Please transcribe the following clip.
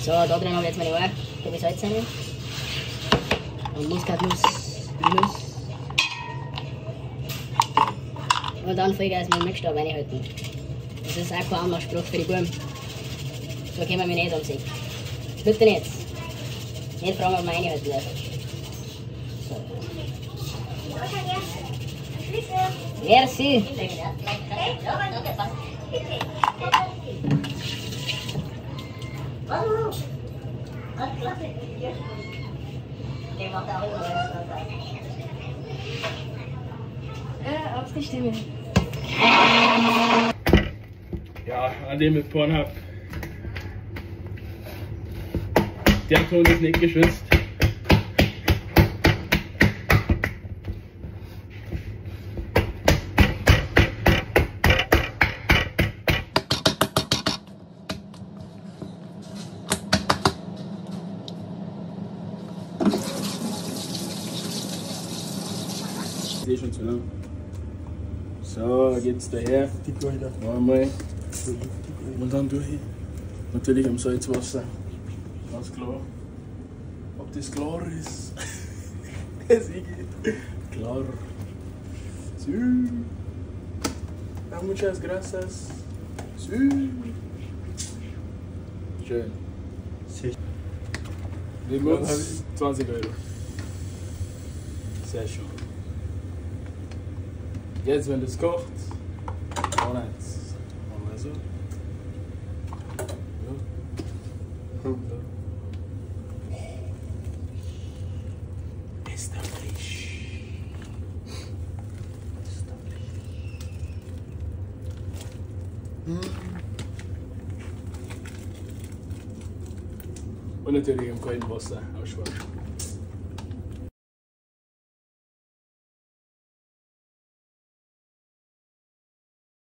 So, da drin habe ich jetzt meine Haare. Da habe ich Salz rein. Und Muskatnuss, Nuss. Und dann Vollgas mit dem Mixstab reinhalten. Das ist auch kein Anmachspruch für die Buben. So können wir mich nicht am Sack. Bitte nicht. Nicht fragen, ob wir reinhalten dürfen. So. Merci. Ja, auf die Stimme. Ja, an dem mit Pornhub. Der Ton ist nicht geschützt. Ich sehe schon zu lang. So, geht's daher. Einmal. Und dann durch. Natürlich am Salzwasser. Ganz klar. Ob das klar ist. Es geht. Klar. Sí. Muchas gracias. Sí. Schön. Nehmen wir uns 20 Euro. Sehr schön. Jetzt, wenn das kocht, auch eins. Machen wir so. Ja. Ist der frisch. Ist der frisch. Und natürlich im kalten Wasser ausschwachen.